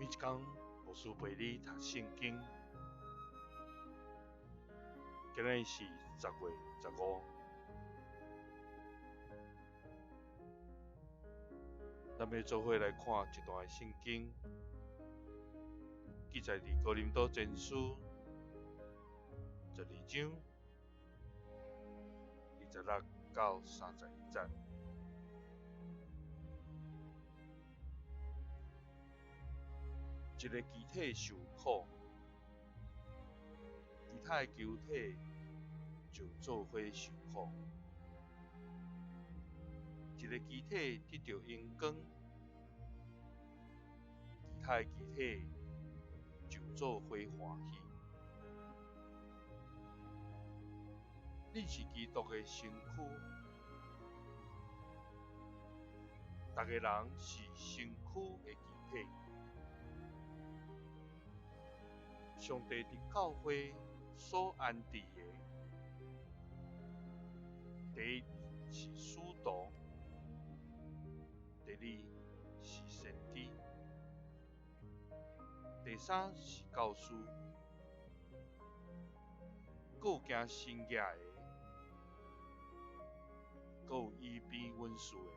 每一工，牧師陪你讀聖經。今日是10月15，咱欲做伙來看一段聖經，記載佇哥林多前書12章26到31節。一个肢體受苦，其他的肢體就做伙受苦；一个肢體得著榮光，其他的肢體就做伙歡喜。恁是基督的身軀，逐个人是身軀的肢體。上帝佇教會所安置的，第一是使徒，第二是先知，第三是教師，閣有行神蹟的，閣有醫病恩賜的，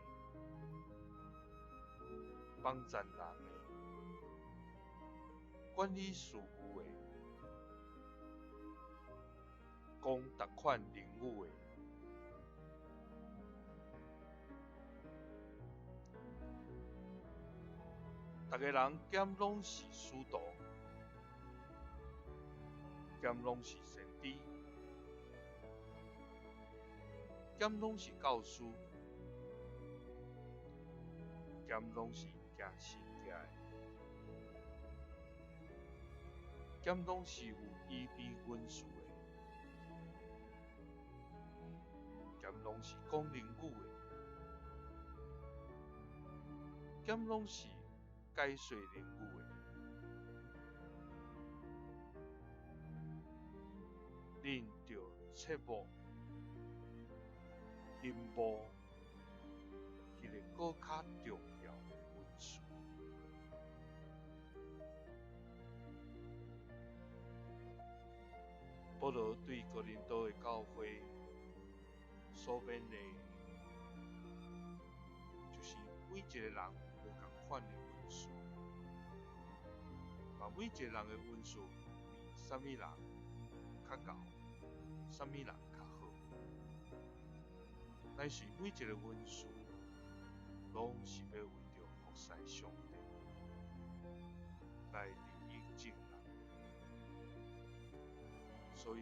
幫贊人的，管理事務的，講逐款靈語的。逐个人敢攏是使徒，敢攏是先知，敢攏是教師，敢攏是行神蹟的，敢攏是有醫病恩賜的，敢攏是講靈語的，敢攏是解說靈語的。恁著切莫欣慕彼个閣較重要的恩賜。保羅對哥林多的教會所勉勵的，就是每一个人有無仝款的恩賜，嘛每一个人的恩賜比啥物人較𠢕，啥物人較好，乃是每一个恩賜攏是欲為著服侍上帝來利益眾人。所以，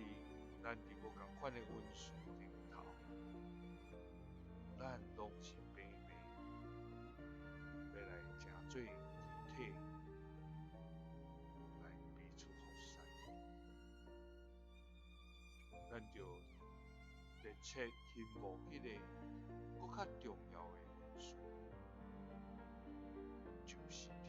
咱佇無仝款的恩賜頂頭，咱攏是平平，欲來成做肢體，來彼此服侍。咱著熱切欣慕彼个閣較重要的恩賜，就是疼。